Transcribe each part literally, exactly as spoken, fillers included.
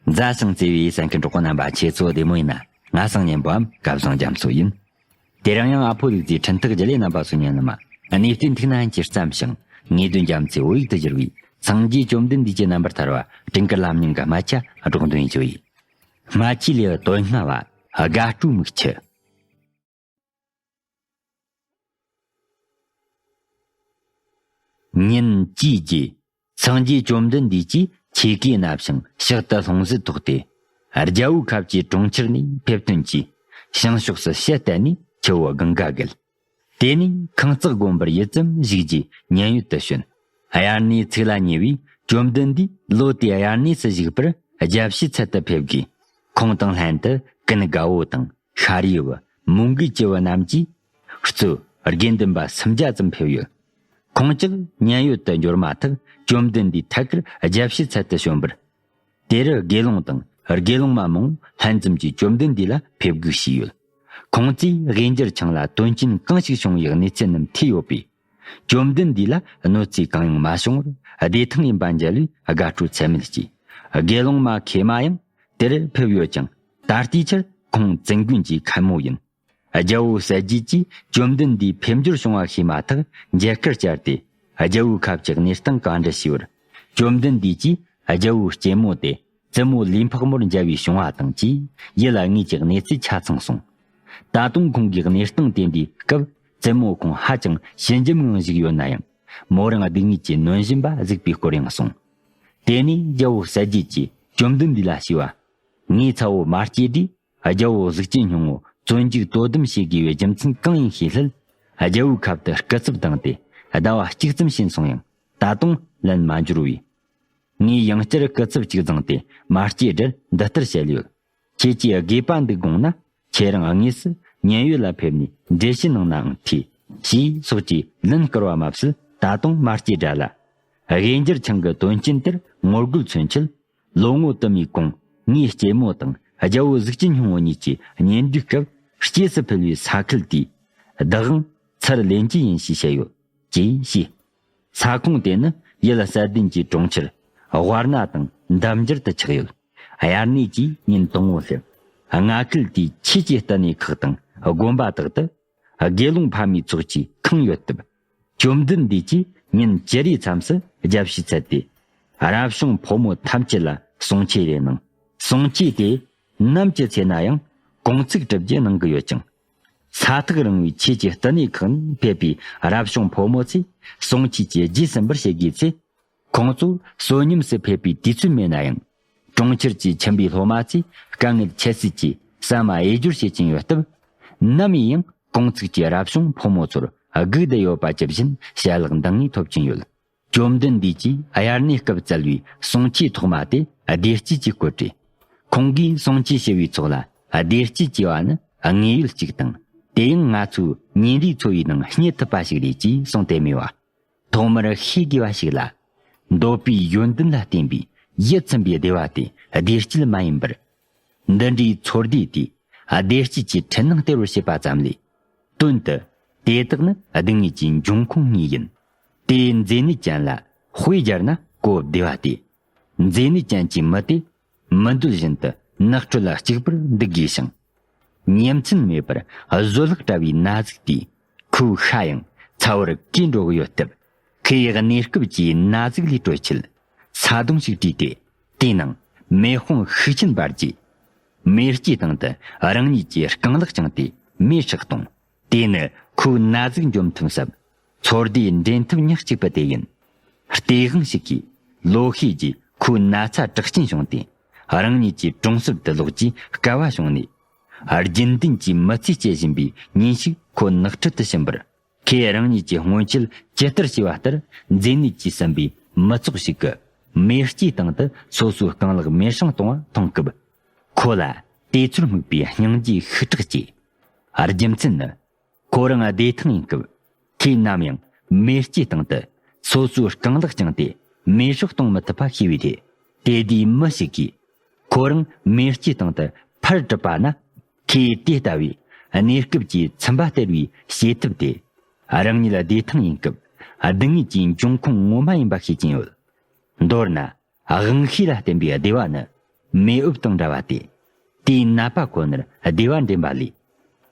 མཛའ་ཞིང་བརྩེ་བའི་གསན་མཁན་གྲོགས་པོ་རྣམ་པ། ཁྱེད་ཚོ་བདེ་མོ་ཡིན་ན། ང་སང་ཉན་པའམ་སྐལ་བཟང་རྒྱ་མཚོ་ཡིན། དེ་རིང་ཡང་ཨ་ཕོ་ལུག་རྫིའི་འཕྲིན་ཐག་བརྒྱུད་ལས་རྣམ་པ་ཚོ་ཉན་ནི་མ། གནས་བརྟན་ཐུགས་ན་ཅིར་ཙམ་ཞིང་། ངེས་དོན་རྒྱ་མཚོའི་བོད་ཡིག་ཏུ་བསྒྱུར་བའི་སངས་རྒྱས་བཅོམ་ལྡན་འདས་ཀྱི་རྣམ་པར་ཐར་བ་སྤྲིན་དཀར་ལམ་རྙིང་གི་སྨད་ཆ་སྒྲོག་འདོན་བྱེད་ཀྱི་ཡོད། སྨད་ཆའི་ལེའུ་དོན་ལྔ་བ། དགའ་སྤྲོའི་མིག་ཆུ། ཉིན་བཅུའི་རྗེས། སངས་རྒྱས་བཅོམ་ལྡན་འདས་ཀྱིས་ཆོས་གོས་གནང་ཞིང་ཕྱག་ཏུ་ལྷུང་བཟེད་ཐོགས་ཏེ། རྒྱལ་པོའི་ཁབ་ཀྱི་གྲོང་ཁྱེར་ནས་ཕེབས་ཐོན་གྱིས། བྱང་ཕྱོགས་སུ་ཞལ་བསྟན་ནས་ཆུ་བོ་གངྒཱ་བརྒལ། དེ་ནས་ཁང་བརྩེགས་དགོན་པར་ཡུད་ཙམ་བཞུགས་རྗེས་མཉན་ཡོད་དུ་བྱོན། དབྱར་གནས་ཚིག་ལ་ཉེ་བས། བཅོམ་ལྡན་འདས་ལོ་དེའི་དབྱར་གནས་སུ་བཞུགས་པར་རྒྱལ་བྱེད་ཚལ་དུ་ཕེབས་དགོས། ཁོང་དང་ལྷན་དུ་ཀུན་དགའ་བོ་དང་ཤཱ་རིའི་བུ། མོའུ་འགལ་གྱི་བུ་རྣམས་ཀྱིས་གཙོས་དགེ་འདུན་པ་སུམ་བརྒྱ་ཙམ་ཕེབས་ཡོད། ཁོང་ཅག་མཉན་ཡོད་དུ་འབྱོར་མ་ཐག་བཅོམ་ལྡན་འདས་ཐད་ཀར་རྒྱལ་བྱེད་ཚལ་དུ་བྱོན་པར། དེ་རུ་དགེ་སློང་དང་དགེ་སློང་མ་མང་ལྷན་འཛོམས་ཀྱིས་བཅོམ་ལྡན་འདས་ལ་ཕེབས་དགོས་ཞུས་ཡོད། ཁོང་ཚོས་དབྱེན་འབྱེད་ཆང་ལ་དོན་རྐྱེན་གང་ཞིག་བྱུང་བའི་གནས་ཚུལ་རྣམས་ཐོས་ཡོད་པས། བཅོམ་ལྡན་འདས་ལ་གནོད་འཚེ་གང་ཡང་མ་བྱུང་བར་བདེ་ཐང་ཡིན་པ་མཇལ་བས་དགའ་སྤྲོ་ཚད་མེད་སྐྱེས། དགེ་སློང་མ་ཁེ་མ་ཡང་དེར་ཕེབས་ཡོད་ཀྱང་། ད་ལྟའི་ཆར་ཁོང་བཙུན་དགོན་གྱི་མཁན་མོ་ཡིན། རྒྱལ་པོ་གསལ་རྒྱལ་གྱིས་བཅོམ་ལྡན་འདས་ཕེབས་འབྱོར་བྱུང་བ་ཤེས་མ་ཐག་མཇལ་ཁར་བཅར་ཏེ། རྒྱལ་པོའི་ཁབ་ཀྱི་གནས་སྟངས་བཀའ་འདྲི་ཞུས་པར། བཅོམ་ལྡན་འདས་ཀྱིས་རྒྱལ་པོའི་གཅེན་མོ་དེ་བཙུན་མོ་ལུས་འཕགས་མོར་མཇལ་བའི་བྱུང་བ་དང་བཅས་ཡུལ་དངོས་ཀྱི་གནས་ཚུལ་ཆ་ཚང་གསུངས། ད་དུང་ཁོང་གིས་གནས་སྟངས་དེ་འདྲའི་སྐབས་བཙུན་མོ་ཁོང་ཧ་ཅང་ཞི་འཇམ་ངང་བཞུགས་ཡོད་ན་ཡང་། མོ་རང་སྡུག་བསྔལ་གྱིས་ནོན་བཞིན་པ་གཟིགས་པའི་སྐོར་ཡང་གསུངས། དེ་ནས་རྒྱལ་པོ་གསལ་རྒྱལ་གྱིས་བཅོམ་ལྡན་འདས་ལ་ཞུས་པ། ངའི་ཚ་བོ་མ་སྐྱེས་དུས། རྒྱལ་པོ་གཟུགས་ཅན་སྙིང་པོ་བཙོན་འཇུག་དོ་དམ་བྱེད་དགོས་པའི་རྒྱུ་མཚན་གང་ཡིན་ཤེས་སླད། རྒྱལ་པོའི་ཁབ་ཏུ་སྐུ་ཚབ་བཏང་སྟེ་ཟླ་བ་གཅིག་ཙམ་ཕྱིན་སོང་ཡང་ད་དུང་ལན་མ་འབྱོར་བས། ངས་ཡང་བསྐྱར་སྐུ་ཚབ་གཅིག་བརྫངས་ཏེ་མ་སྐྱེས་དགྲར་འདི་ལྟར་བཤད་ཡོད། ཁྱེད་ཀྱིས་དགོས་པ་འདུག་དགོངས་ན། ཁྱེད་རང་དངོས་སུ་མཉན་ཡོད་ལ་ཕེབས་ནས་འགྲེལ་བཤད་གནང་ནའང་འཐུས། ཞེས་སོགས་ཀྱི་ལན་བསྐུར་བ་མ་ཟད། ད་དུང་མ་སྐྱེས་དགྲ་ལ། དབྱེན་འབྱེད་ཆང་གི་དོན་རྐྱེན་དེར་ངོ་རྒོལ་མཚོན་ཆེད། ལོ་ངོ་དུ་མའི་གོང་ངའི་གཅེན་མོ་དང་རྒྱལ་པོ་གཟུགས་ཅན་སྙིང་པོ་གཉིས་ཀྱི་གཉེན་སྒྲིག་སྐབས་སྐྱེས་སུ་ཕུལ་བའི་ས་ཁུལ་དེའི་བདག་དབང་ཚུར་ལེན་རྒྱུ་ཡིན་ཞེས་བཤད་ཡོད་ཅེས་བཤད། ས་ཁོངས་དེ་ནི་ཡུལ་གསལ་ལྡན་གྱི་གྲོང་ཁྱེར་ཝཱ་ར་ཎ་དང་འདབས་འབྱར་དུ་ཆགས་ཡོད། དབྱར་གནས་ཀྱི་ཉིན་དང་པོ་སླེབས། མངའ་ཁུལ་དེའི་ཆོས་ཀྱི་བསྟི་གནས་ཁག་དང་དགོན་པ་དག་ཏུ། དགེ་སློང་ཕ་མའི་ཚོགས་ཀྱིས་ཁེངས་ཡོད་སྟབས། བཅོམ་ལྡན་འདས་ཀྱིས་ཉིན་བཅུ་རེའི་མཚམས་སུ་རྒྱལ་བྱེད་ཚལ་ཏེ། རབ་བྱུང་ཕོ་མོ་ཐམས་ཅད་ལ་གསུང་ཆོས་རེ་གནང་། གསུང་ཆོས་དེ་ནམ་གྱི་ཚེ་ན་ཡང་གུང་ཚིགས་གྲུབ་རྒྱུ་གནང་གི་ཡོད་ཅིང་། ས་ཐག་རིང་བའི་ཆོས་ཀྱི་བསྟི་གནས་ཁག་ནས་ཕེབས་པའི་རབ་བྱུང་ཕོ་མོ་ཚོས་གསུང་ཆོས་ཀྱི་རྗེས་ཟིན་པར་བྱེད་དགོས་ཚེ། ཁོང་ཚོ་བསོད་སྙོམས་སུ་ཕེབས་པའི་དུས་ཚོད་མེད་ན་ཡང་། གྲོང་ཁྱེར་གྱི་ཁྱིམ་པའི་སློབ་མ་ཚོས་དཀའ་ངལ་ཁྱད་བསད་ཀྱིས་ཟ་མ་གཡས་སྦྱོར་བྱེད་ཀྱིན་ཡོད་སྟབས། ནམ་ཡིན་ཡང་གུང་ཚིགས་ཀྱི་རབ་བྱུང་ཕོ་མོ་ཚོར་སྒུག་བསྡད་ཡོད་པ་ཇི་བཞིན་ཞལ་ལག་འདང་ངེས་ཐོབ་ཀྱིན་ཡོད། བཅོམ་ལྡན་འདས་ཀྱིས་དབྱར་གནས་སྐབས་བསྩལ་བའི་གསུང་ཆོས་ཐོག་མ་དེ་བདེ་སྐྱིད་ཀྱིས་བཀོད་དེ། ཁོང་གིས་གསུང་ཆོས་ཞུ་བའི་ཚོགས་ལ་བདེ་སྐྱིད་ཅེས་པ་ནི་དངོས་ཡོད་གཅིག་དང་། དེ་ཡང་ང་ཚོའི་ཉིན་རེའི་འཚོ་བའི་ནང་རྙེད་ཐུབ་པ་ཞིག་རེད་ཅེས་གསུངས་ཏེ་སྨྲས་པ། ཐོག་མར་ཤེས་དགོས་པ་ཞིག་ལ། འདོད་པའི་ཡོན་ཏན་ལ་བརྟེན་པའི་ཡིད་ཚིམ་པའི་བདེ་བ་དེ་བདེ་སྐྱིད་མ་ཡིན་པར། འདི་འདྲའི་ཚོར་སྡེ་དེས་བདེ་སྐྱིད་ཀྱི་འཕྲུལ་སྣང་སྟེར་བར་བྱེད་པ་ཙམ་ལས། དོན་དུ་དེ་དག་ནི་སྡུག་བསྔལ་གྱི་འབྱུང་ཁུངས་ཉིད་ཡིན། དེའི་མཛེ་ནད་ཅན་ལ་དཔེ་སྦྱར་ན་གོ་བདེ་བ་སྟེ། མཛེ་ནད་ཅན་གྱི་མི་དེ་མི་འདོད་བཞིན་དུ་ནགས་ཁྲོད་ལ་གཅིག་པུར་འདུག་དགོས་ཤིང་། ཉིན་མཚན་མེད་པར་བཟོད་གླགས་བྲལ་བའི་ན་ཟུག་དེས་ཁོའི་ཤ་ཡང་ཚ་བར་གས་འགྲོ་གི་ཡོད་སྟབས། ཁོས་གནས་སྐབས་ཀྱི་ན་ཟུག་ལས་གྲོལ་ཆེད་ས་དོང་ཞིག་བྲིས་ཏེ། དེའི་ནང་མེ་དཔུང་ཤུགས་ཆེན་འབར་རྗེས། མེ་ལྕེའི་སྟེང་དུ་རང་ཉིད་ཀྱི་རྐང་ལག་བཅིངས་ཏེ་མེ་སྲེག་གཏོང་། དེ་ནི་ཁོའི་ན་ཟུག་འཇོམས་ཐུབ་ཟབ། ཚོར་སྡེའི་འདྲེན་ཐབས་ཉག་གཅིག་པུ་དེ་ཡིན། སྟེས་དབང་ཞིག་གིས་ལོ་ཤས་རྗེས་ཁོའི་ན་ཚ་དྲག་ཅན་བྱུང་སྟེ། རང་ཉིད་ཀྱི་གྲོང་གསེབ་ཏུ་ལོག་རྒྱུའི་སྐལ་བ་བྱུང་ནས། རྒྱུན་ལྡན་གྱི་མི་ཚེ་སྐྱེལ་བཞིན་པའི་ཉིན་ཞིག་ཁོ་ནགས་ཁྲོད་དུ་ཕྱིན་པར། ཁོས་རང་ཉིད་ཀྱི་སྔོན་ཆད་ཇི་ལྟར་བྱས་པ་ལྟར་མཛེ་ནད་ཀྱིས་ཟིན་པའི་མི་ཚོགས་ཤིག་གིས་མེ་ལྕེའི་སྟེང་དུ་སོ་སོའི་རྐང་ལག་མེ་སྲེག་གཏོང་བ་མཐོང་སྐབས། ཁོ་ལ་དེ་ཚོར་དམིགས་པའི་སྙིང་རྗེའི་ཤུགས་དྲག་སྐྱེས། རྒྱུ་མཚན་ནི། ཁོ་རང་བདེ་ཐང་ཡིན་སྐབས། ཁོས་ནམ་ཡང་མེ་ལྕེའི་སྟེང་དུ་སོ་སོའི་རྐང་ལག་བཅིངས་ཏེ་མེ་སྲེག་གཏོང་མི་ཐུབ་པ་ཤེས་པས་ཏེ། དེ་དུས་མི་ཞིག་གིས་ཁོ་རང་མེ་ལྕེའི་སྟེང་དུ་ཕར་གྲུབ་པ་ན། ཁོས་དེ་ལྟ་བུའི་གནས་སྐབས་ཀྱི་ཚིམ་པ་སྟེར་བའི་བྱེད་ཐབས་དེ། རང་ཉིད་བདེ་ཐང་ཡིན་སྐབས་སྡུག་བསྔལ་གྱི་འབྱུང་ཁུངས་ངོ་མ་ཡིན་པ་ཤེས་ཀྱིན་ཡོད། མདོར་ན། དབང་ཤེས་ལ་བརྟེན་པའི་བདེ་བ་ནི། མེ་འོབས་དང་འདྲ་བ་སྟེ། དེའི་ནད་པ་ཁོ་ནར་བདེ་བ་འདྲེན་པ་ལས།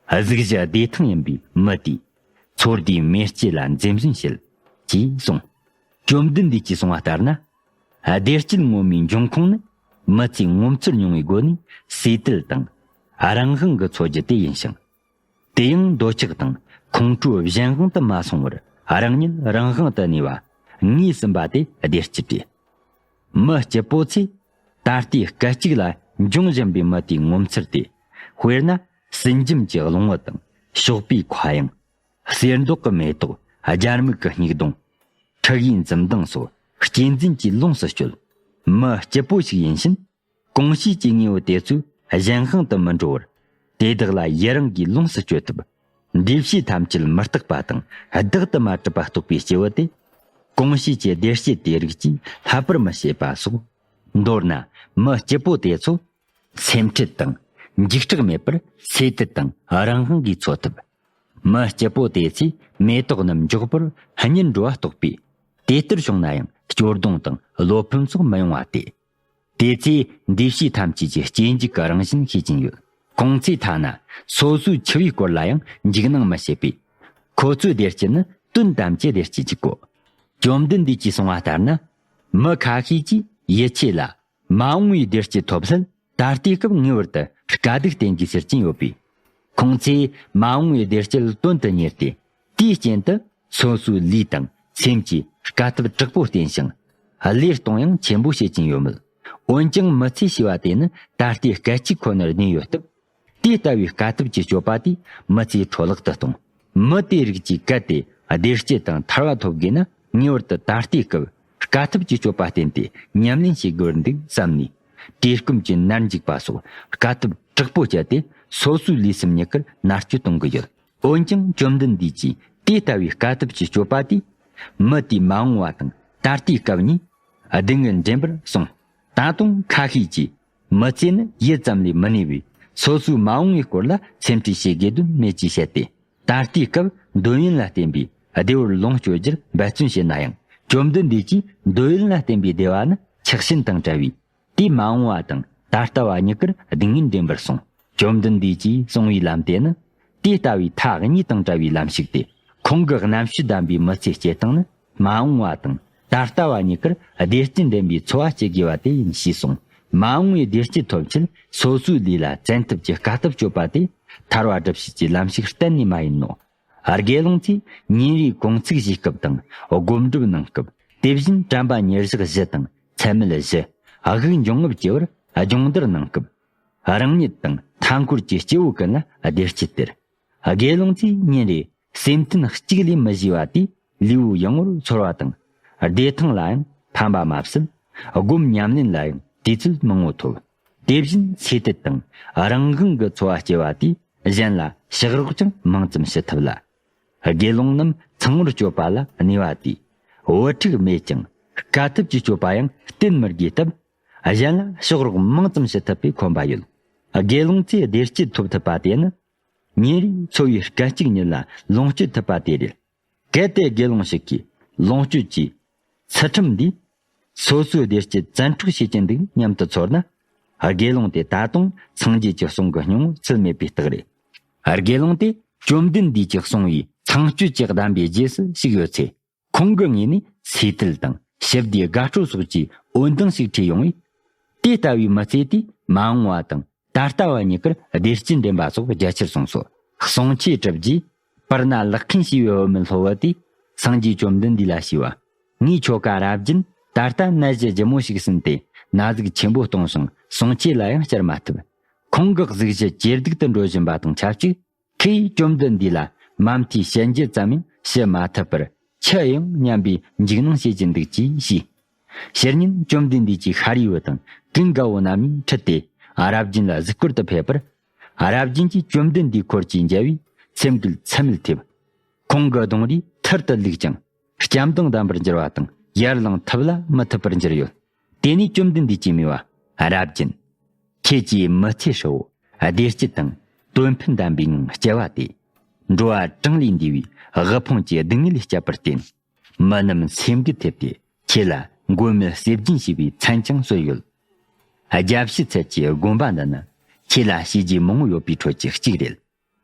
གཟུགས་གཞི་བདེ་ཐང་ཡིན་པའི་མི་དེས། ཚོར་དུས་མེ་ལྕེ་ལ་འཛེམ་ཟོན་བྱེད། ཅེས་གསུངས། བཅོམ་ལྡན་འདས་ཀྱིས་གསུངས་པ་ལྟར་ན། བདེ་སྐྱིད་ངོ་མའི་འབྱུང་ཁུངས་ནི། མི་ཚེའི་ངོ་མཚར་མྱོང་བའི་སྒོ་ནས་སོས་དལ་དང་། རང་དབང་གི་འཚོ་རྒྱུ་དེ་ཡིན་ཞིང་། དེ་ཡང་འདོད་ཆགས་དང་ཁོང་ཁྲོའི་གཞན་དབང་དུ་མ་སོང་བར་རང་ཉིད་རང་དབང་དུ་གནས་པ་ངོས་ཟིན་པ་དེ་བདེ་སྐྱིད་རེད། མི་སྐྱིད་པོ་ཚོས་ད་ལྟའི་སྐད་ཅིག་ལ་འབྱུང་བཞིན་པའི་མི་དེའི་ངོ་མཚར་དེ། དཔེར་ན་སྲིན་འབྱིན་གྱི་རླུང་བུ་དང་ཞོགས་པའི་མཁའ་དབྱིངས། གསེར་མདོག་གི་མེ་ཏོག་སྦྱར་མིག་གི་སྙིགས་གདོང་། འཁྲུ་ཡི་འཛུམ་མདངས་སོགས་གཅེས་འཛིན་གྱིས་ལོངས་སུ་སྤྱོད། མི་སྐྱིད་པོ་ཞིག་ཡིན་ཕྱིན། གོང་ཞུས་ཀྱི་དངོས་པོ་དེ་ཚོས་གཞན་དབང་དུ་མི་འགྲོ་བར། དེ་དག་ལ་ཡི་རང་གིས་ལོངས་སུ་སྤྱོད་ཐུབ། འདུས་བྱས་ཐམས་ཅད་མི་རྟག་པ་དང་བདག་ཏུ་མ་གྲུབ་པ་རྟོགས་པའི་སྐྱེས་བུ་དེ། གོང་ཞུས་ཀྱི་བདེ་སྐྱིད་དེའི་རིགས་ཀྱིས་ལྷག་པར་མི་ཤེས་པ་སོགས། མདོར་ན་མི་སྐྱིད་པོ་དེ་ཚོ། སེམས་ཁྲལ་དང་འཇིགས་སྐྲག་མེད་པར་སོས་དལ་དང་རང་དབང་གིས་འཚོ་ཐུབ། མི་སྐྱིད་པོ་དེ་ཚོས་མེ་ཏོག་རྣམས་མགྱོགས་པར་སྙིལ་འགྲོ་བ་རྟོགས་པས། དེ་ལྟར་བྱུང་ན་ཡང་སྐྱོ་གདུང་དང་བློ་ཕམ་སོགས་མི་ཡོང་བ་སྟེ། དེ་ཚོས་འདུས་བྱས་ཐམས་ཅད་ཀྱི་སྐྱེ་འཇིག་གི་རང་བཞིན་ཤེས་ཀྱིན་ཡོད། ཁོང་ཚོས་ཐ་ན་སོ་སོའི་འཆི་བའི་སྐོར་ལ་ཡང་འཇིགས་སྣང་མི་བྱེད་པས། ཁོ་ཚོའི་བདེ་སྐྱིད་ནི་དོན་དམ་གྱི་བདེ་སྐྱིད་ཅིག་གོ། བཅོམ་ལྡན་འདས་ཀྱིས་གསུངས་པ་ལྟར་ན། མི་ཁ་ཤས་ཀྱིས་ཡིད་ཆེས་ལ། མ་འོངས་པའི་བདེ་སྐྱིད་ཐོབ་སྲིད། ད་ལྟའི་སྐབས་ངེས་པར་དུ་དཀའ་སྡུག་བསྟེན་དགོས་ཟེར་གྱིན་ཡོད་པས། ཁོང་ཚོས་མ་འོངས་པའི་བདེ་སྐྱིད་དོན་དུ་གཉེར་ཏེ། དེའི་རྐྱེན་དུ་སོ་སོའི་ལུས་དང་སེམས་ཀྱི་དཀའ་ཐུབ་དྲག་པོ་བསྟེན་ཞིང་། བློས་གཏོང་ཡང་ཆེན་པོ་བྱེད་ཀྱིན་ཡོད་མོད། འོན་ཀྱང་མི་ཚེ་ཞེས་པ་དེ་ནི་ད་ལྟའི་སྐད་ཅིག་ཁོ་ནར་གནས་ཡོད་སྟབས། དེ་ལྟ་བུའི་དཀའ་ཐུབ་ཀྱི་སྤྱོད་པ་དེས་མི་ཚེ་འཕྲོ་བརླག་ཏུ་གཏོང་། མི་དེའི་རིགས་ཀྱིས་གལ་ཏེ་བདེ་སྐྱིད་དང་ཐར་བ་ཐོབ་དགོས་ན། ངེས་པར་དུ་ད་ལྟའི་སྐབས་དཀའ་ཐུབ་ཀྱི་སྤྱོད་པ་བསྟེན་ཏེ་ཉམས་ལེན་བྱེད་དགོས་པར་འདུག་བསམ་ནས། བཀྲེས་སྐོམ་གྱི་ནད་འཇིགས་པ་སོགས་དཀའ་ཐུབ་དྲག་པོ་སྤྱད་དེ། སོ་སོའི་ལུས་སེམས་གཉིས་ཀར་མནར་གཅོད་གཏོང་གི་ཡོད། འོན་ཀྱང་བཅོམ་ལྡན་འདས་ཀྱིས་དེ་ལྟ་བུའི་དཀའ་ཐུབ་ཀྱི་སྤྱོད་པ་དེས། མི་དེའི་མ་འོངས་པ་དང་ད་ལྟའི་སྐབས་གཉིས་སྡུག་བསྔལ་འདྲེན་པར་གསུངས། ད་དུང་ཁ་ཤས་ཀྱིས། མི་ཚེ་ནི་ཡུད་ཙམ་ལས་མི་གནས་པས། སོ་སོའི་མ་འོངས་པའི་སྐོར་ལ་སེམས་ཁྲལ་བྱེད་དགོས་དོན་མེད་ཅེས་བཤད་དེ། ད་ལྟའི་སྐབས་འདོད་ཡོན་ལ་བརྟེན་པའི་བདེ་བར་ལོངས་སྤྱོད་རྒྱུར་འབད་བརྩོན་བྱེད་ན་ཡང་། བཅོམ་ལྡན་འདས་ཀྱིས་འདོད་ཡོན་ལ་བརྟེན་པའི་བདེ་བ་ནི་ཆགས་ཞེན་དང་བྲལ་བས། དེས་མ་འོངས་པ་དང་ད་ལྟ་བ་གཉིས་ཀར་སྡུག་བསྔལ་འདྲེན་པར་གསུངས། བཅོམ་ལྡན་འདས་ཀྱིས་གསུངས་པའི་ལམ་དེ་ནི། དེ་ལྟ་བུའི་མཐའ་གཉིས་དང་བྲལ་བའི་ལམ་ཞིག་སྟེ། ཁོང་གི་རྣམ་དཔྱོད་ལྡན་པའི་མི་ཚེ་སྐྱེལ་སྟངས་ནི། མ་འོངས་པ་དང་ད་ལྟ་བ་གཉིས་ཀར་བདེ་སྐྱིད་འདྲེན་པའི་འཚོ་བ་སྐྱེལ་དགོས་པ་དེ་ཡིན་ཞེས་གསུངས། མ་འོངས་པའི་བདེ་སྐྱིད་ཐོབ་ཆེད་སོ་སོའི་ལུས་ལ་བཙན་ཐབས་ཀྱི་དཀའ་ཐུབ་སྤྱོད་པ་དེ། ཐར་བ་སྒྲུབ་བྱེད་ཀྱི་ལམ་ཞིག་གཏན་ནས་མ་ཡིན་ནོ། དགེ་སློང་ཚོས་ཉིན་རེའི་གུང་ཚིགས་བཞེས་སྐབས་དང་སྒོམ་སྒྲུབ་གནང་སྐབས། དེ་བཞིན་དྲན་པ་ཉེར་བཞག་བཞི་དང་ཚད་མེད་བཞི། དབུགས་འབྱུང་རྔུབ་བཅས་པར་སྦྱོང་བརྡར་གནང་སྐབས། རང་ཉིད་དང་མཐའ་འཁོར་གྱི་སྐྱེ་བོ་ཀུན་ལ་བདེ་སྐྱིད་སྟེར། དགེ་སློང་ཚོས་ཉིན་རེ་སེམས་ཐུན་གཅིག་ལས་མི་བཞེས་པ་དེས་ལུས་པོ་ཡང་བོར་ཚོར་བ་དང་། བདེ་ཐང་ལ་ཡང་ཕན་པ་མ་ཟད། སྒོམ་ཉམས་ལེན་ལ་ཡང་དུས་ཚོད་མང་བོ་ཐོབ། དེ་བཞིན་སོས་དལ་དང་རང་དབང་གི་འཚོ་བ་སྐྱེལ་བ་དེས་གཞན་ལ་ཕྱག་རོགས་ཀྱང་མང་ཙམ་ཞུ་ཐུབ་ལ། དགེ་སློང་རྣམས་ཚང་བར་སྤྱོད་པ་ལ་གནས་པ་དེས། བུ་ཕྲུག་མེད་ཀྱང་དཀའ་ཐུབ་ཀྱི་སྤྱོད་པ་ཡང་བསྟེན་མི་དགོས་སྟབས། གཞན་ལ་ཕྱག་རོགས་མང་ཙམ་ཞུ་ཐུབ་པའི་ཁོམ་པ་ཡོད། དགེ་སློང་ཚོས་བདེ་སྐྱིད་ཐོབ་ཐུབ་པ་དེ་ནི། ཉིན་རེའི་འཚོ་བའི་སྐད་ཅིག་ཉིད་ལ་ལོངས་སྤྱོད་ཐུབ་པ་དེ་རེད། གལ་ཏེ་དགེ་སློང་ཞིག་གིས་ལོངས་སྤྱོད་ཀྱི་ཚུལ་ཁྲིམས་འདིས་སོ་སོའི་བདེ་སྐྱིད་བཙན་འཕྲོག་བྱེད་ཀྱིན་འདུག་སྙམ་དུ་ཚོར་ན། དགེ་སློང་དེ་ད་དུང་སངས་རྒྱས་ཀྱི་གསུང་གི་སྙིང་པོ་ཚུལ་མེད་པའི་རྟགས་རེད། དགེ་སློང་དེ་བཅོམ་ལྡན་འདས་ཀྱིས་གསུངས་པའི་ཚངས་སྤྱོད་ཀྱི་གདམས་པའི་རྗེས་སུ་ཞུགས་ཡོད་ཚེ། ཁོང་གི་ངོས་ནས་སོས་དལ་དང་ཞི་བདེའི་དགའ་སྤྲོ་སོགས་ཀྱི་འོད་མདངས་ཤིག་འཕྲོས་ཡོང་བས། དེ་ལྟ་བུའི་མི་ཚེ་དེས་མ་འོངས་པ་དང་ད་ལྟ་བ་གཉིས་ཀར་བདེ་སྐྱིད་འདྲེན་པ་སོགས་རྒྱ་ཆེར་གསུངས་སོ། གསུང་ཆོས་གྲུབ་རྗེས། པར་ན་ལག་མཁན་ཞེས་པའི་བུད་མེད་སློབ་བུ་དེས་སངས་རྒྱས་བཅོམ་ལྡན་འདས་ལ་ཞུས་པ། ངའི་ཁྱོ་ག་རབ་རྒྱན་ད་ལྟ་ནད་གཞི་ལྗིད་མོ་ཞིག་ཟིན་ཏེ་ན་ཟུག་ཆེན་པོ་གཏོང་ཞིང་གསུང་ཆོས་ལ་ཡང་བཅར་མ་ཐུབ། ཁོང་གི་གཟུགས་གཞི་ཇེ་སྡུག་ཏུ་འགྲོ་བཞིན་པ་དང་ཆབས་ཅིག་ཁོས་བཅོམ་ལྡན་འདས་ལ་མ་མཐའི་བཤད་རྒྱུ་ཙམ་ཡང་ཞུ་མ་ཐུབ་པར་འཆི་ཡང་སྙམ་པའི་འཇིགས་སྣང་བྱེད་ཀྱིན་འདུག་ཅེས་ཞུས། ཕྱིར་ཉིན་བཅོམ་ལྡན་འདས་ཀྱིས་ཤཱ་རིའི་བུ་དང་ཀུན་དགའ་བོ་རྣམ་གཉིས་ཁྲིད་དེ་རབ་རྒྱན་ལ་གཟིགས་སྐོར་དུ་ཕེབས་པར། རབ་རྒྱན་གྱིས་བཅོམ་ལྡན་འདས་འཁོར་གྱིས་མཇལ་བས་སེམས་འགུལ་ཚད་མེད་ཐེབས། ཁོང་གི་གདོང་རིས་ཐུར་དུ་བླུགས་ཀྱང་། སྐྱམ་དང་ལྡན་པར་འགྱུར་བ་དང་ཡར་ལངས་ཐུབ་ལ་མི་ཐུབ་པར་འགྱུར་ཡོད། དེ་ནས་བཅོམ་ལྡན་འདས་ཀྱིས་སྨྲས་པ། རབ་རྒྱན། ཁྱེད་ཀྱིས་མི་ཚེ་ཧྲིལ་བོ་བདེ་སྐྱིད་དང་དོན་ཕན་ལྡན་པའི་ངང་སྐྱེལ་བ་དེས། འགྲོ་བ་གྲངས་ལས་འདས་པའི་དབུལ་ཕོངས་ཀྱི་སྡུག་བསྔལ་སྐྱབས་པར་བརྟེན། མི་རྣམས་སེམས་འགུལ་ཐེབས་ཏེ་ཁྱེད་ལ་མགོན་མེད་གསེར་སྦྱིན་ཞེས་པའི་མཚན་ཀྱང་གསོལ་ཡོད། རྒྱལ་ཕྱི་ཚལ་གྱི་དགོན་པ་འདི་ནི་ཁྱེད་ལ་བྱས་རྗེས་མང་བོ་ཡོད་པའི་ཁྲོད་ཀྱི་གཅིག་རེད།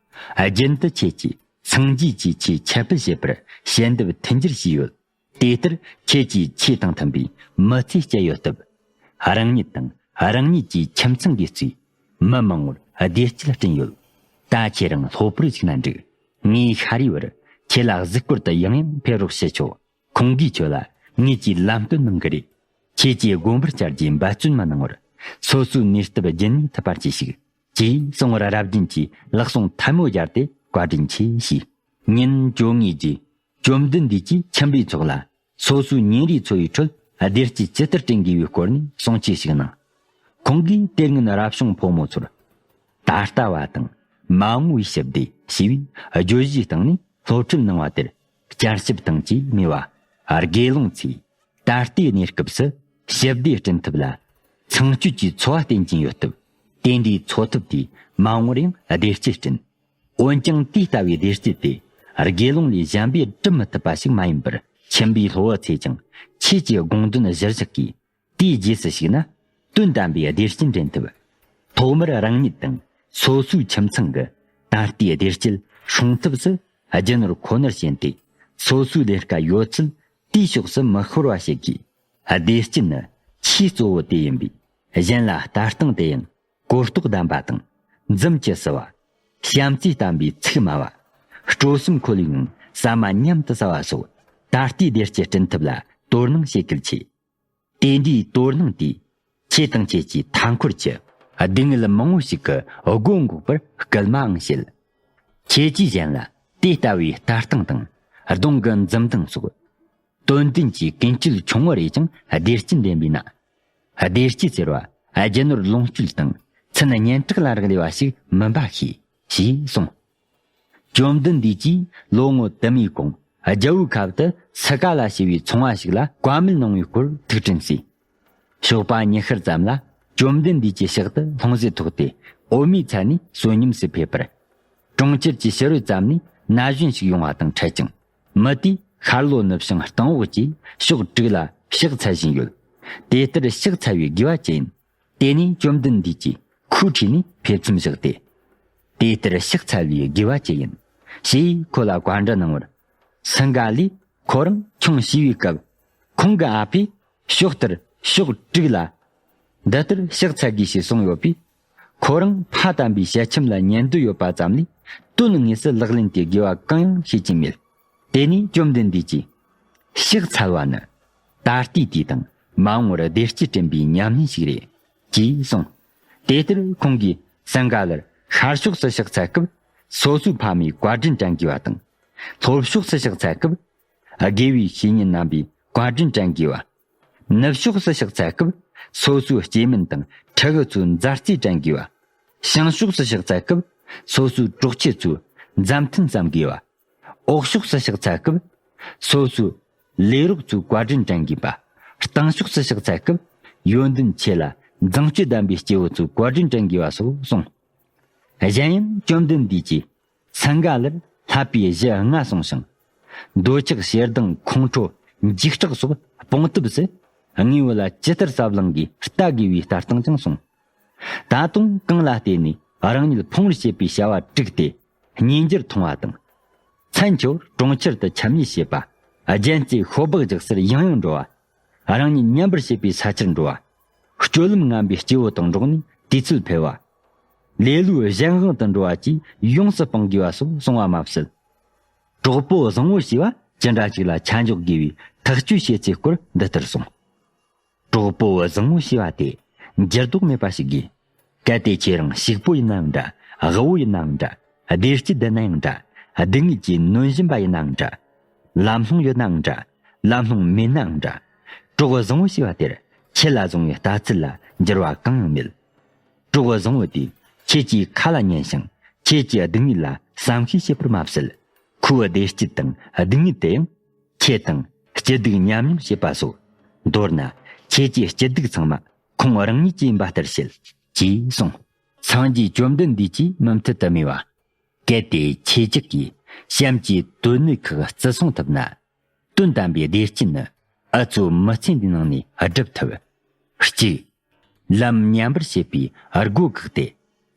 རྒྱུན་དུ་ཁྱེད་ཀྱིས་སངས་རྒྱས་ཀྱི་ཆོས་ཁྱབ་སྤེལ་བྱེད་པར་ཞལ་འདེབས་མཐུན་འགྱུར་བྱས་ཡོད། དེ་ལྟར་ཁྱེད་ཀྱིས་ཆོས་དང་མཐུན་པའི་མི་ཚེ་སྐྱེལ་ཡོད་སྟབས། རང་ཉིད་དང་རང་ཉིད་ཀྱི་ཁྱིམ་ཚང་གི་གཙོས་མི་མང་བོར་བདེ་སྐྱིད་བསྐྲུན་ཡོད། ད་ཁྱེད་རང་སློབ་པར་ཞུགས་ན་འགྲིག། ངས་ཤ་རིའི་བར་ཁྱེད་ལ་གཟིགས་སྐོར་དུ་ཡང་ཡང་ཕེབས་རོགས་ཞུ་ཆོག། ཁོང་གིས་ཁྱོད་ལ་ངེད་ཀྱིས་ལམ་སྟོན་གནང་གི་རེད། ཁྱེད་ཀྱིས་དགོན་པར་བཅར་རྒྱུའི་འབད་བརྩོན་མ་གནང་བར། སོ་སོའི་ནུས་སྟོབས་རྒྱུན་གནས་ཐུབ་པར་གྱིས་ཤིག། ཅེས་གསུང་བར་རབ་རྒྱན་གྱིས་ལག་ཟུང་ཐལ་མོ་སྦྱར་ཏེ་བཀའ་དྲིན་ཆེ་ཞུས། ཉིན་བཅོ་ལྔའི་རྗེས། བཅོམ་ལྡན་འདས་ཀྱིས་ཁྱིམ་པའི་ཚོགས་ལ། སོ་སོའི་ཉིན་རེའི་འཚོ་བའི་ཁྲོད་བདེ་སྐྱིད་ཇི་ལྟར་བསྐྲུན་དགོས་པའི་སྐོར་ནས་གསུང་ཆོས་ཤིག་གནང་། ཁོང་གིས་དེ་སྔོན་རབ་བྱུང་ཕོ་མོ་ཚོར། ད་ལྟ་བ་དང་མ་འོངས་པའི་ཞི་བདེ་ཞེས་པའི་བརྗོད་གཞིའི་སྟེང་ནས་སློབ་ཁྲིད་གནང་བ་དེར། བསྐྱར་ཞིབ་དང་བཅས་སྨྲས་པ། དགེ་སློང་ཚོས་ད་ལྟའི་གནས་སྐབས་སུ་ཞི་བདེ་བསྐྲུན་ཐབས་ལ། ཚངས་སྤྱོད་ཀྱི་འཚོ་བ་བསྟེན་གྱིན་ཡོད་སྟབས། དེ་འདྲའི་འཚོ་ཐབས་དེས་མ་འོངས་པར་ཡང་བདེ་སྐྱིད་བསྐྲུན། འོན་ཀྱང་དེ་ལྟ་བུའི་བདེ་སྐྱིད་དེ་དགེ་སློང་ལས་གཞན་པས་སྒྲུབ་མི་ཐུབ་པ་ཞིག་མ་ཡིན་པར། ཁྱིམ་པའི་སློབ་བུ་ཚོས་ཀྱང་ཆོས་ཀྱི་དགོངས་དོན་གཞིར་བཞག་གིས། དེའི་རྗེས་སུ་ཞུགས་ན་དོན་དམ་པའི་བདེ་སྐྱིད་འདྲེན་ཐུབ། ཐོག་མར་རང་ཉིད་དང་སོ་སོའི་ཁྱིམ་ཚང་གི་ད་ལྟའི་བདེ་སྐྱིད་སྲུང་ཐབས་སུ་རྒྱུ་ནོར་ཁོ་ནར་ཞེན་ཏེ། སོ་སོའི་ལས་ཀ་ཡོད་ཚད་དེའི་ཕྱོགས་སུ་མི་ཤོར་བ་བྱེད་དགོས། བདེ་སྐྱིད་ནི་ཆེས་གཙོ་བོ་དེ་ཡིན་པས། གཞན་ལ་ལྟ་སྟངས་དེ་ཡང་གོ་རྟོགས་ལྡན་པ་དང་། འཛུམ་གྱིས་བསུ་བ། བྱམས་བརྩེས་བསྟན་པའི་ཚིག་སྨྲ་བ། སྤྲོ་སེམས་ཁོ་ལས་ཡང་ཟ་མ་མཉམ་དུ་ཟ་བ་སོགས་ད་ལྟའི་བདེ་སྐྱིད་བསྐྲུན་ཐབས་ལ་དོ་སྣང་བྱེད་གལ་ཆེ། དེ་འདྲའི་དོ་སྣང་དེས་ཁྱེད་དང་ཁྱེད་ཀྱི་མཐའ་འཁོར་གྱི་སྡུག་བསྔལ་མང་བོ་ཞིག་གི་སྒོ་འགོག་པར་སྐུལ་མའང་བྱེད། ཁྱེད་ཀྱིས་གཞན་ལ་དེ་ལྟ་བུའི་ལྟ་སྟངས་དང་གདོང་གི་འཛུམ་མདངས་སོགས། དོན་ལྡན་གྱི་ཀུན་སྤྱོད་ཆུང་ངུ་རེ་ཅང་བདེ་སྐྱིད་འདྲེན་པས་ན། བདེ་སྐྱིད་ཟེར་བ་རྒྱུ་ནོར་ལོངས་སྤྱོད་དང་མཚན་སྙན་གྲགས་ལ་རག་ལས་པ་ཞིག་མིན་པ་ཤེས། ཞེས་གསུངས། བཅོམ་ལྡན་འདས་ཀྱིས་ལོ་ངོ་དུ་མའི་གོང་རྒྱལ་པོའི་ཁབ་ཏུ་སི་ཀ་ལ་ཞེས་པའི་ཚོང་བ་ཞིག་ལ་བཀའ་མོལ་གནང་བའི་སྐོར་ཐུགས་དྲན་གསོས། ཞོགས་པ་ཉི་ཤར་ཙམ་ལ་བཅོམ་ལྡན་འདས་ཀྱི་ཕྱག་ཏུ་ལྷུང་བཟེད་ཐོགས་ཏེ་འོད་མའི་ཚལ་ནས་བསོད་སྙོམས་སུ་ཕེབས་པར། གྲོང་ཁྱེར་གྱི་ཕྱི་རོལ་ཙམ་ནས་ན་གཞོན་ཞིག་ཡོང་བ་དང་འཕྲད་ཅིང་། མི་དེས་ཤར་ལྷོ་ནུབ་བྱང་སྟེང་འོག་གི་ཕྱོགས་དྲུག་ལ་ཕྱག་འཚལ་བཞིན་ཡོད། དེ་ལྟར་ཕྱག་འཚལ་བའི་དགེ་བ་ཅི་ཡིན། དེ་ནས་བཅོམ་ལྡན་འདས་ཀྱིས་ཁོའི་འཁྲིས་ནས་ཕེབས་མཚམས་བཞག་སྟེ། དེ་ལྟར་ཕྱག་འཚལ་བའི་དགེ་བ་ཅི་ཡིན། ཞེས་ཁོ་ལ་བཀའ་འདྲི་གནང་བར། སིངྒ་ལས་ཁོ་རང་ཆུང་བྱིས་པའི་སྐབས། ཁོང་གི་ཨ་ཕས་ཕྱོགས་ལྟར་ཕྱོགས་དྲུག་ལ་འདི་ལྟར་ཕྱག་འཚལ་དགོས་ཞེས་གསུངས་ཡོད་པས། ཁོ་རང་ཕ་དམ་པའི་ཞལ་ཆེམས་ལ་ཉན་འདོད་ཡོད་པ་ཙམ་ལས་དོན་དངོས་སུ་ལག་ལེན་གྱི་དགེ་བ་གང་ཡང་བྱེད་ཀྱིན་མེད། དེ་ནས་བཅོམ་ལྡན་འདས་ཀྱིས། ཕྱག་འཚལ་བ་ནི་ད་ལྟའི་དུས་དང་མ་འོངས་པར་བདེ་སྐྱིད་བསྐྲུན་པའི་ཉམས་ལེན་ཞིག་རེད། ཅེས་གསུངས། དེ་ལྟར་ཁོང་གིས་སིངྒ་ལར་ཤར་ཕྱོགས་སུ་ཕྱག་འཚལ་སྐབས་སོ་སོའི་ཕ་མའི་བཀའ་དྲིན་དྲན་དགོས་པ་དང་། ལྷོ་ཕྱོགས་སུ་ཕྱག་འཚལ་སྐབས་དགེ་བའི་བཤེས་གཉེན་རྣམ་པའི་བཀའ་དྲིན་དྲན་དགོས་པ། ནུབ་ཕྱོགས་སུ་ཕྱག་འཚལ་སྐབས་སོ་སོའི་སྐྱེ་དམན་དང་ཕྲུ་གུ་ཚོའི་མཛའ་བརྩེ་དྲན་དགོས་པ། བྱང་ཕྱོགས་སུ་ཕྱག་འཚལ་སྐབས་སོ་སོའི་གྲོགས་ཁྱེད་ཚོའི་མཛའ་མཐུན་བསམ་དགོས་པ། འོག་ཕྱོགས་སུ་ཕྱག་འཚལ་སྐབས་སོ་སོའི་ལས་རོགས་ཚོའི་བཀའ་དྲིན་དྲན་དགོས་པ། སྟེང་ཕྱོགས་སུ་ཕྱག་འཚལ་སྐབས་ཡོན་ཏན་ཆེ་ལ་མཛངས་སྤྱོད་ལྡན་པའི་སྐྱེ་བོ་ཚོའི་བཀའ་དྲིན་དྲན་དགོས་པ་སོགས་གསུངས། གཞན་ཡང་བཅོམ་ལྡན་འདས་ཀྱིས་སིངྒ་ལར་བསླབ་པའི་གཞི་ལྔ་གསུངས་ཤིང་། འདོད་ཆགས་ཞེ་སྡང་ཁོང་ཁྲོ་འཇིགས་སྐྲག་སོགས་སྤོང་ཐབས་སུ་དངོས་པོ་ལ་ཇི་ལྟར་ཟབ་ལྷིང་གིས་ལྟ་དགོས་པའི་ལྟ་སྟངས་ཀྱང་གསུངས། ད་དུང་གང་ལ་བརྟེན་ནས་རང་ཉིད་ཕུང་བར་བྱེད་པའི་བྱ་བ་དྲུག་སྟེ། གཉིས་འགྱུར་མཐོང་བ་དང་། མཚན་འཆོལ་བར་གྲོང་ཁྱེར་དུ་འཁྱམ་ཉེས་བྱེད་པ། རྒྱན་རྩེ་ཤོ་སྦག་རྒྱག་སར་ཡང་ཡང་འགྲོ་བ། རང་ཉིད་ཉམས་པར་བྱེད་པའི་ས་ཆར་འགྲོ་བ། སྤྱོད་ལམ་ངན་པའི་སྐྱེ་བོ་དང་འགྲོགས་ནས་དུས་ཚོད་འཕེལ་བ། ལེ་ལོའི་གཞན་དབང་དུ་འགྲོ་བ་བཅས་ཡོངས་སུ་སྤང་དགོས་པ་སོགས་གསུང་བ་མ་ཟད། གྲོགས་པོ་བཟང་བོ་ཞེས་པ་ཅི་འདྲ་ཅིག་ལ་ཆ་འཇོག་དགོས་པའི་ཐག་གཅོད་བྱེད་ཚུལ་སྐོར་འདི་ལྟར་གསུངས། གྲོགས་པོ་བཟང་བོ་ཞེས་པ་དེ་འགྱུར་ལྡོག་མེད་པ་ཞིག་དགོས། གལ་ཏེ་ཁྱེད་རང་ཕྱུག་པོ་ཡིན་ནའང་འདྲ། དབུལ་བོ་ཡིན་ནའང་འདྲ། བདེ་སྐྱིད་ལྡན་ནའང་འདྲ། སྡུག་བསྔལ་གྱིས་ནོན་བཞིན་པ་ཡིན་ནའང་འདྲ། ལམ་ལྷོང་ཡོད་ནའང་འདྲ། ལམ་ལྷོང་མེད་ནའང་འདྲ། གྲོགས་བཟང་བོ་ཞེས་པ་དེར་ཁྱེད་ལ་བཟུང་བའི་ལྟ་ཚུལ་ལ་འགྱུར་བ་གང་ཡང་མེད། གྲོགས་བཟང་བོ་དེས་ཁྱེད་ཀྱི་ཁ་ལ་ཉན་ཞིང་ཁྱེད་ཀྱི་སྡུག་བསྔལ་ལ་བསམ་ཤེས་བྱེད་པར་མ་ཟད། ཁོའི་བདེ་སྐྱིད་དང་སྡུག་བསྔལ་དེ་ཡང་ཁྱེད་དང་སྐྱིད་སྡུག་མཉམ་མྱོང་བྱེད་པ་སོགས། མདོར་ན་ཁྱེད་ཀྱི་སྐྱིད་སྡུག་ཚང་མ་ཁོང་རང་ཉིད་ཀྱིས་ཡིན་པ་ལྟར་བྱེད། ཅེས་གསུངས། སངས་རྒྱས་བཅོམ་ལྡན་འདས་ཀྱིས་མུ་མཐུད་དུ་སྨྲས་པ། གལ་ཏེ་ཁྱེད་ཅག་གིས་གཤམ་གྱི་དོན་སྣོད་ཁག་བརྩི་སྲུང་ཐུབ་ན། དོན་དམ་པའི་བདེ་སྐྱིད་ནི་འུ་ཚོའི་མི་ཚེ་འདིའི་ནང་ནས་སྒྲུབ་ཐུབ། གཅིག་ལམ་མཉམ་པར་བྱེད་པའི་སྒོ་བཀག་སྟེ།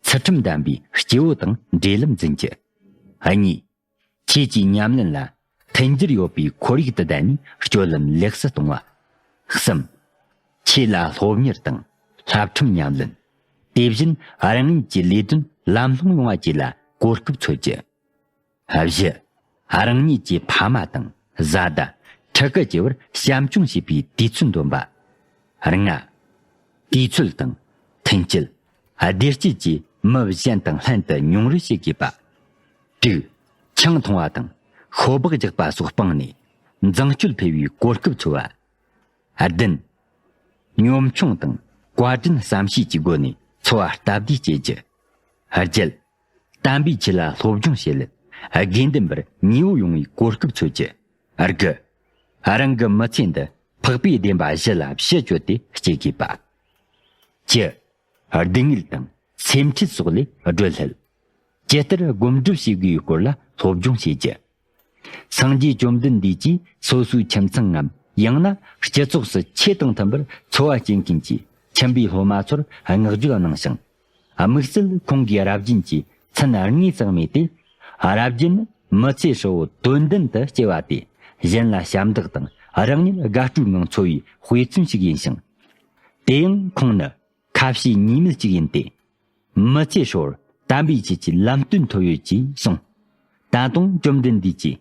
ཚུལ་ཁྲིམས་ལྡན་པའི་སྐྱེ་བོ་དང་འབྲེལ་ལམ་འཛིན་རྒྱུ། གཉིས། ཆོས་ཀྱི་ཉམས་ལེན་ལ་མཐུན་འགྱུར་ཡོད་པའི་ཁོར་ཡུག་ཏུ་བསྡད་ནས་སྤྱོད་ལམ་ལེགས་སུ་གཏོང་བ། གསུམ། ཆོས་ལ་སློབ་གཉེར་དང་བསླབ་ཁྲིམས་ཉམས་ལེན། དེ་བཞིན་རང་ཉིད་ཀྱི་ལས་དོན་ལམ་ལྷོང་ཡོང་བ་བཅས་ལ་གོ་སྐབས་འཚོལ་རྒྱུ། བཞི། རང་ཉིད་ཀྱི་ཕ་མ་དང་བཟའ་ཟླ། ཕྲུ་གུ་བཅས་པར་བྱམས་སྐྱོང་བྱེད་པའི་དུས་ཚོད་འདོན་པ། ལྔ། དུས་ཚོད་དང་མཐུན་སྐྱེད། བདེ་སྐྱིད་ཀྱིས་མི་གཞན་དང་ལྷན་དུ་མྱོང་རོལ་བྱེད་དགོས་པ། དྲུག། ཆང་འཐུང་བ་དང་ཤོ་སྦག་རྒྱག་པ་སོགས་སྤངས་ནས་འཛིང་སྤྱོད་འཕེལ་བའི་གོ་སྐབས་འཚོལ་བ། བདུན། གཉོམ་ཆུང་དང་བཀའ་དྲིན་བསམ་ཤེས་ཀྱི་སྒོ་ནས་འཚོ་བ་སྟབས་བདེ་སྐྱེལ་རྒྱུ། བརྒྱད། དམ་པའི་ཆོས་ལ་སློབ་སྦྱོང་བྱེད་སླད་དགེ་འདུན་པར་ཉེ་བོ་ཡོང་བའི་གོ་སྐབས་འཚོལ་རྒྱུ། དགུ། རང་གི་མི་ཚེ་འདི་འཕགས་པའི་བདེན་པ་བཞི་ལ་གཞི་བཅོལ་ཏེ་སྐྱེལ་དགོས་པ། བཅུ། སྡུག་བསྔལ་དང་སེམས་ཁྲལ་སོགས་ལས་སྒྲོལ་སླད། ཇི་ལྟར་སྒོམ་སྒྲུབ་བྱེད་དགོས་པའི་སྐོར་ལ་སློབ་སྦྱོང་བྱེད་རྒྱུ། སངས་རྒྱས་བཅོམ་ལྡན་འདས་ཀྱིས་སོ་སོའི་ཁྱིམ་ཚང་ངམ་ཡང་ན་སྤྱི་ཚོགས་སུ་ཆོས་དང་མཐུན་པར་འཚོ་བ་སྐྱེལ་མཁན་གྱི་ཁྱིམ་པའི་སློབ་མ་ཚོར་བསྔགས་བརྗོད་གནང་ཞིང་། དམིགས་བསལ་ཁོང་གིས་རབ་བརྒྱན་གྱི་མཚན་དངོས་སུ་སྨྲས་ཏེ། རབ་བརྒྱན་ནི་མི་ཚེ་ཧྲིལ་བོ་དོན་ལྡན་དུ་སྐྱེལ་བ་སྟེ། གཞན་ལ་ཞབས་འདེགས་དང་རང་ཉིད་དགའ་སྤྲོའི་ངང་འཚོ་བའི་དཔེ་མཚོན་ཞིག་ཡིན་ཞིང་། དེ་ཡང་ཁོང་ནི་ཁ་ཞེ་གཉིས་མེད་ཅིག་ཡིན་ཏེ། མི་ཚེ་ཧྲིལ་བོར་དམ་པའི་ཆོས་ཀྱི་ལམ་སྟོན་ཐོབ་ཡོད་ཅེས་གསུངས། ད་དུང་བཅོམ་ལྡན་འདས་ཀྱིས།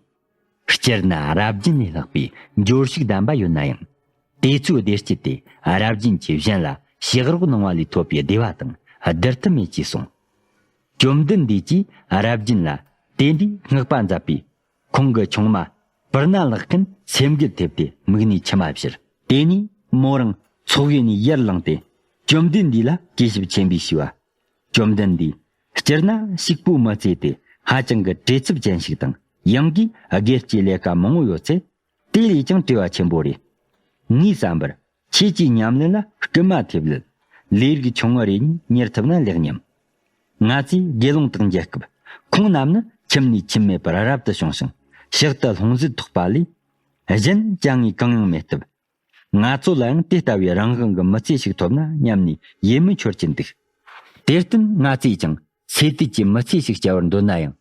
སྤྱིར་ན་རབ་བརྒྱན་ལས་ལྷག་པའི་འབྱོར་ཕྱུག་ལྡན་པ་ཡོད་ན་ཡང་། དེ་ཚོའི་བདེ་སྐྱིད་དེ་རབ་བརྒྱན་གྱིས་གཞན་ལ་ཕྱག་རོགས་གནང་བ་ལས་ཐོབ་པའི་བདེ་བ་དང་བསྡུར་ཐབས་མེད་ཅེས་གསུངས། བཅོམ་ལྡན་འདས་ཀྱིས་རབ་བརྒྱན་ལ་དེ་འདྲའི་བསྔགས་པ་མཛད་པས། ཁོང་གི་ཆུང་མ་པུར་ནཱ་ལ་ཀན་སེམས་འགུལ་ཐེབས་ཏེ་མིག་ནས་མཆི་མ་བཞུར། དེ་ནས་མོ་རང་ཚོགས་ཡུལ་ནས་ཡར་ལངས་ཏེ། བཅོམ་ལྡན་འདས་ལ་གུས་ཞབས་ཆེན་པོས་ཞུས་པ། བཅོམ་ལྡན་འདས། སྤྱིར་ན་ཕྱུག་པོའི་མི་ཚེ་དེ་ཧ་ཅང་གི་བྲེལ་འཚུབ་ཅན་ཞིག་དང་། ཡང་སྒོས་སྒེར་གྱི་ལས་ཀ་མང་བོ་ཡོད་ཚེ། དེ་ལས་ཀྱང་བྲེལ་བ་ཆེན་པོ་རེད། ངའི་བསམ་པར་ཆོས་ཀྱི་ཉམས་ལེན་ལ་སྐུལ་མ་ཐེབས་སླད། ལས་རིགས་ཆུང་ངུ་རེ་གཉིས་གཉེར་ཐུབ་ན་ལེགས་སྙམ། ང་ཚོས་དགེ་སློང་དག་མཇལ་སྐབས། ཁོང་རྣམས་ནི་ཁྱིམ་ནས་ཁྱིམ་མེད་པར་རབ་ཏུ་བྱུང་ཞིང་། ཕྱག་ཏུ་ལྷུང་བཟེད་ཐོགས་པ་ལས། གཞན་ཅང་ངས་གང་ཡང་མེད་སྟབས། ང་ཚོ་ལ་ཡང་དེ་ལྟ་བུའི་རང་དབང་གི་མི་ཚེ་ཞིག་ཐོབ་ན་སྙམ་ནས་ཡིད་སྨོན་འཆོར་གྱིན་འདུག། དེར་བརྟེན་ང་ཚོས་ཀྱང་ཚེ་ཏིག་གི་མི་ཚེ་ཞིག་སྐྱེལ་བར་འདོད་ན་ཡང་།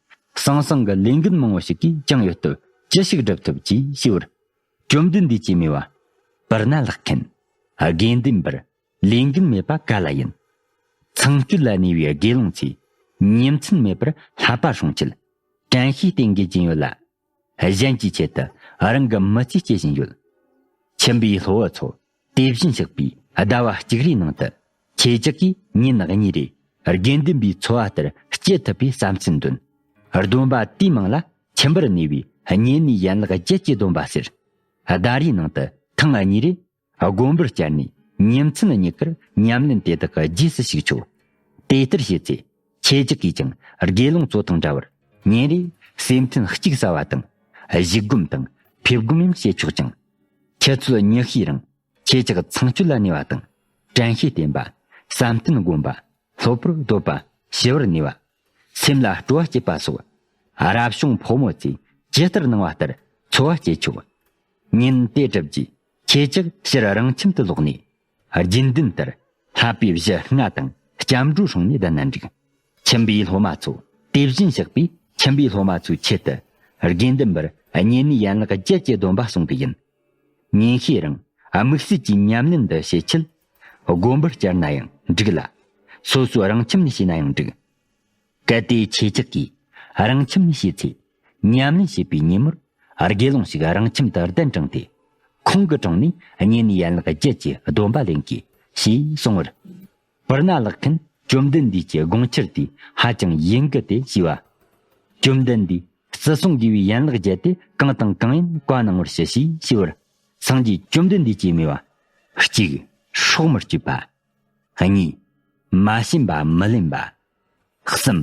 ཟང་ཟིང་གི་ལས་འགན་མང་བོ་ཞིག་གིས་ཅང་ཡོད་སྟབས་ཅི་ཞིག་སྒྲུབ་ཐུབ་ཅེས་ཞུས་པར། བཅོམ་ལྡན་འདས་ཀྱིས་སྨྲས་པ། པུར་ནཱ་ལ་ཀན། དགེ་འདུན་པར་ལས་འགན་མེད་པ་ག་ལ་ཡིན། ཚངས་སྤྱོད་ལ་གནས་པའི་དགེ་སློང་ཚོས་ཉིན་མཚན་མེད་པར་བསླབ་པ་སྲུང་ཆེད་དྲན་ཤེས་བསྟེན་དགོས་ཀྱིན་ཡོད་ལ། གཞན་གྱི་ཆེད་དུ་རང་གི་མི་ཚེ་སྐྱེལ་བཞིན་ཡོད། ཁྱིམ་པའི་སློབ་བུ་ཚོ་དེ་བཞིན་གཤེགས་པའི་ཟླ་བ་གཅིག་རེའི་ནང་དུ་ཁྱེད་ཅག་གིས་ཉིན་གཉིས་རེ་དགེ་འདུན་པའི་འཚོ་བ་ལྟར་སྐྱེལ་ཐུབ་པའི་བསམ་ཚུལ་འདོན། སྡོམ་པ་དེའི་མིང་ལ་ཁྱིམ་པར་གནས་པའི་བསྙེན་གནས་ཡན་ལག་བརྒྱད་ཀྱི་སྡོམ་པ་ཟེར། ཟླ་རེའི་ནང་དུ་ཐེངས་གཉིས་རེ་དགོན་པར་བཅར་ནས་ཉིན་མཚན་གཉིས་ཀར་ཉམས་ལེན་དེ་དག་གི་རྗེས་སུ་ཞུགས་ཆོག། དེ་ལྟར་བྱས་ཚེ་ཁྱེད་ཅག་གིས་ཀྱང་དགེ་སློང་ཚོ་དང་འདྲ་བར་ཉིན་རེ་སེམས་མཐུན་གཅིག་ཟ་བ་དང་། བཞུགས་སྒོམ་དང་ཕེབས་སྒོམ་ཡང་བྱེད་ཆོག་ཅིང་། ཆུ་ཚོད་ཉི་ཤུའི་རིང་ཁྱེད་ཅག་ཚངས་སྤྱོད་ལ་གནས་པ་དང་། དྲན་ཤེས་བསྟེན་པ། བསམ་གཏན་བསྒོམ་པ། སློབ་པར་འདོད་པ། ཞི་བར་གནས་པ། སེམས་ལ་སྤྲོ་བ་སྐྱེད་པ་སོགས། རབ་བྱུང་ཕོ་མོ་ཚོས་ཇི་ལྟར་གནང་བ་ལྟར་འཚོ་བ་སྐྱེལ་ཆོག། ཉིན་དེ་གྲུབ་རྗེས་ཁྱེད་ཅག་ཕྱིར་རང་ཁྱིམ་དུ་ལོག་ནས། རྒྱུན་ལྡན་ལྟར་བསླབ་པའི་གཞི་ལྔ་དང་སྐྱབས་འགྲོ་སྲུང་ནས་བསྡད་ན་འགྲིག། ཁྱིམ་པའི་སློབ་མ་ཚོ་དེ་བཞིན་གཤེགས་པས་ཁྱིམ་པའི་སློབ་མ་ཚོའི་ཆེད་དུ་དགེ་འདུན་པར་བསྙེན་གནས་ཡན་ལག་བརྒྱད་ཀྱི་སྡོམ་པ་གསུང་གི་ཡིན། ཉིན་ཤས་རིང་དམིགས་བསལ་གྱི་ཉམས་ལེན་འདི་བྱེད་ཆེད་དགོན་པར་བཅར་ན་ཡང་འགྲིག་ལ། སོ་སོའི་རང་ཁྱིམ་ནས་བྱས་ན་ཡང་འགྲིག། གལ་ཏེ་ཁྱེད་ཅག་གིས་རང་ཁྱིམ་ནས་བྱས་ཚེ། ཉམས་ལེན་བྱེད་པའི་ཉིན་མོར་དགེ་སློང་ཞིག་རང་ཁྱིམ་དུ་གདན་དྲངས་ཏེ། ཁོང་གི་དྲུང་ནས་བསྙེན་གནས་ཡན་ལག་བརྒྱད་ཀྱི་སྡོམ་པ་ལེན་དགོས་ཞེས་གསུངས་པར། པུར་ནཱ་ལ་ཀན་བཅོམ་ལྡན་འདས་ཀྱི་དགོངས་འཆར་དེ་ཧ་ཅང་ཡིད་འགུལ་ཏེ་ཞུས་པ། བཅོམ་ལྡན་འདས་བརྩི་སྲུང་དགོས་པའི་ཡན་ལག་བརྒྱད་དེ་གང་དང་གང་ཡིན་བཀའ་གནང་བར་ཞུ་ཞེས་ཞུས་པར། སངས་རྒྱས་བཅོམ་ལྡན་འདས་ཀྱིས་སྨྲས་པ། གཅིག། སྲོག་མི་གཅོད་པ། གཉིས། མ་བྱིན་པ་མི་ལེན་པ། གསུམ།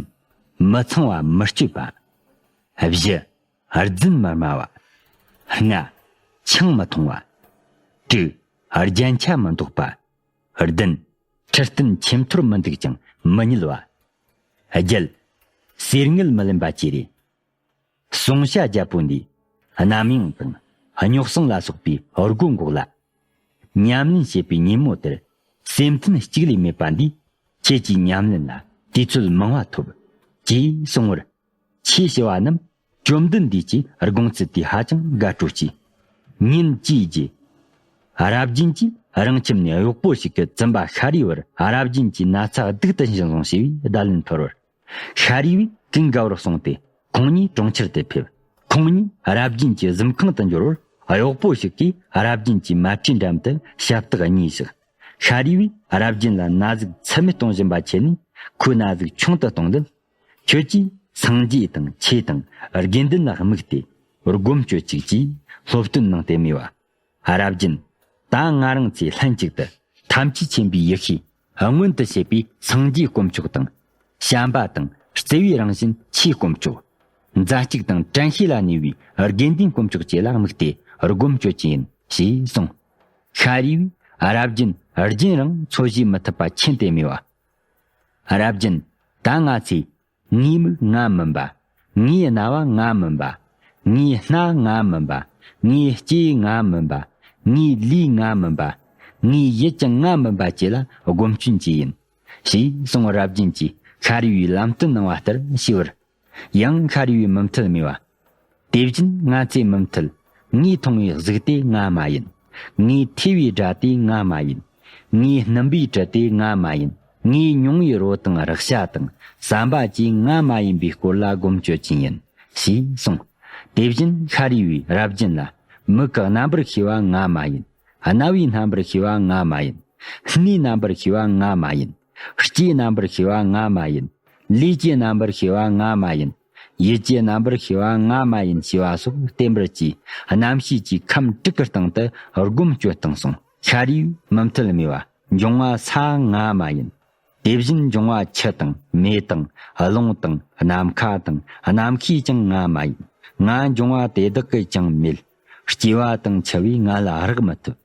མི་ཚངས་པ་མི་སྤྱོད་པ། བཞི། རྫུན་མི་སྨྲ་བ། ལྔ། ཆང་མི་འཐུང་བ། དྲུག། རྒྱན་ཆ་མི་འདོགས་པ། བདུན། ཁྲི་སྟན་ཆེ་མཐོར་མི་འདུག་ཅིང་མི་བསྙིལ་བ། བརྒྱད། ཟས་དངུལ་མི་ལེན་པ་བཅས་རེད། བསྲུང་བྱ་བརྒྱད་པོ་འདིས་རྣམ་གཡེང་དང་རྙོག་ཟིང་ལ་སོགས་པའི་སྒོ་འགོག་ལ། ཉམས་ལེན་བྱེད་པའི་ཉིན་མོ་དེར་ སེམས་མཐུན་གཅིག་ལས་མེད་པ་འདིས་ཁྱེད་ཀྱི་ཉམས་ལེན་ལ་དུས་ཚོད་མང་བ་ཐོབ། ཅེས་གསུང་བར། ཆོས་ཞུ་བ་རྣམས་བཅོམ་ལྡན་འདས་ཀྱི་དགོངས་ཚུལ་དེས་ཧ་ཅང་དགའ་སྤྲོ་སྐྱེས། ཉིན་བཅུའི་རྗེས། རབ་རྒྱན་གྱིས་རང་ཁྱིམ་ནས་གཡོག་པོ་ཞིག་གིས་བཙུན་པ་ཤཱ་རིའི་བུར་རབ་རྒྱན་གྱི་ན་ཚ་སྡུག་ཏུ་འབྱིན་སོང་ཞེས་པའི་བརྡ་ལན་ཕུལ་བར། ཤཱ་རིའི་བུས་ཀུན་དགའ་བོར་གསུངས་ཏེ། ཁོང་གཉིས་གྲོང་ཁྱེར་དུ་ཕེབས། ཁོང་གཉིས་རབ་རྒྱན་གྱི་གཟིམ་ཁང་དུ་འབྱོར་བར། གཡོག་པོ་ཞིག་གིས་རབ་རྒྱན་གྱི་མལ་ཁྲིའི་འགྲམ་དུ་ཞབས་སྟེགས་གཉིས་བཞག་ཤཱ་རིའི་བུས་རབ་རྒྱན་ལ་ན་ཟུག་ཚད་མེད་གཏོང་བཞིན་པ་མཁྱེན་ནས། ཁོའི་ན་ཟུག་ཆུང་དུ་གཏོང་དུས། ཁྱོད་ཀྱིས་སངས་རྒྱས་དང་ཆོས་དང་དགེ་འདུན་ལ་དམིགས་ཏེ་སྒོམ་སྤྱོད་ཅིག་ཅེས་སློབ་སྟོན་གནང་སྟེ་སྨྲས་པ། རབ་རྒྱན། ད་ང་རང་ཚོས་ལྷན་ཅིག་ཏུ་ཐམས་ཅད་མཁྱེན་པའི་ཡེ་ཤེས་མངོན་དུ་བྱེད་པའི་སངས་རྒྱས་དཀོན་མཆོག་དང་། བྱམས་པ་དང་བརྩེ་བའི་རང་བཞིན་ཆོས་དཀོན་མཆོག་མཛའ་གཅིག་དང་དྲན་ཤེས་ལ་གནས་པའི་དགེ་འདུན་དཀོན་མཆོག་བཅས་ལ་དམིགས་ཏེ་སྒོམ་སྤྱོད་ཀྱི་ཡིན་ཞེས་གསུངས། ཤཱ་རིའི་བུས་རབ་རྒྱན་རྒྱུན་རིང་འཚོ་བཞེས་མི་ཐུབ་པ་མཁྱེན་ཏེ་སྨྲས་པ། རབ་རྒྱན། ད་ང་ཚོས། ངའི་མིག་ང་མིན་པ། ངའི་རྣ་བ་ང་མིན་པ། ངའི་སྣ་ང་མིན་པ། ངའི་ལྕེ་ང་མིན་པ། ངའི་ལུས་ང་མིན་པ། ངའི་ཡིད་ཀྱང་ང་མིན་པ་བཅས་ལ་སྒོམ་སྤྱོད་ཀྱི་ཡིན། ཞེས་གསུངས། རབ་རྒྱན་གྱིས་ཤཱ་རིའི་བུས་ལམ་སྟོན་གནང་བ་ལྟར་བྱས་པར། ཡང་ཤཱ་རིའི་བུས་མུ་མཐུད་སྨྲས་པ། དེ་བཞིན་ང་ཚོས་མུ་མཐུད། ངས་མཐོང་བའི་གཟུགས་དེ་ང་མ་ཡིན། ངས་ཐོས་པའི་སྒྲ་དེ་ང་མ་ཡིན། ངས་སྣུམ་པའི་དྲི་དེ་ང་མ་ཡིན། ངས་མྱོང་བའི་རོ་དང་རེག་བྱ་དང་བསམ་པ་བཅས་ང་མ་ཡིན་པའི་སྐོར་ལ་སྒོམ་སྤྱོད་ཀྱི་ཡིན། ཞེས་གསུངས། དེ་བཞིན་ཤཱ་རིའི་བུས་རབ་རྒྱན་ལ། མིག་གི་རྣམ་པར་ཤེས་པ་ང་མ་ཡིན། རྣ་བའི་རྣམ་པར་ཤེས་པ་ང་མ་ཡིན། སྣའི་རྣམ་པར་ཤེས་པ་ང་མ་ཡིན། ལྕེའི་རྣམ་པར་ཤེས་པ་ང་མ་ཡིན། ལུས་ཀྱི་རྣམ་པར་ཤེས་པ་ང་མ་ཡིན། ཡིད་ཀྱི་རྣམ་པར་ཤེས་པ་ང་མ་ཡིན་ཞེས་པ་སོགས་བསྟན་པར་གྱིས་རྣམ་ཤེས་ཀྱི་ཁམས་དྲུག་གི་སྟེང་དུ་སྒོམ་སྤྱོད་བཏང་སོང་། ཤཱ་རིའི་བུས་མུ་མཐུད་སྨྲས་པ། འབྱུང་བ་ས་ང་མ་ཡིན། དེ་བཞིན་འབྱུང་བ་ཆུ་དང་མེ་དང་རླུང་དང་ནམ་མཁའ་དང་རྣམ་ཤེས་ཀྱང་ང་མ་ཡིན། ང་འབྱུང་བ་དེ་དག་གི་ཀྱང་མེད། སྐྱེ་བ་དང་འཆི་བས་ང་ལ་རེག་མི་ཐུབ།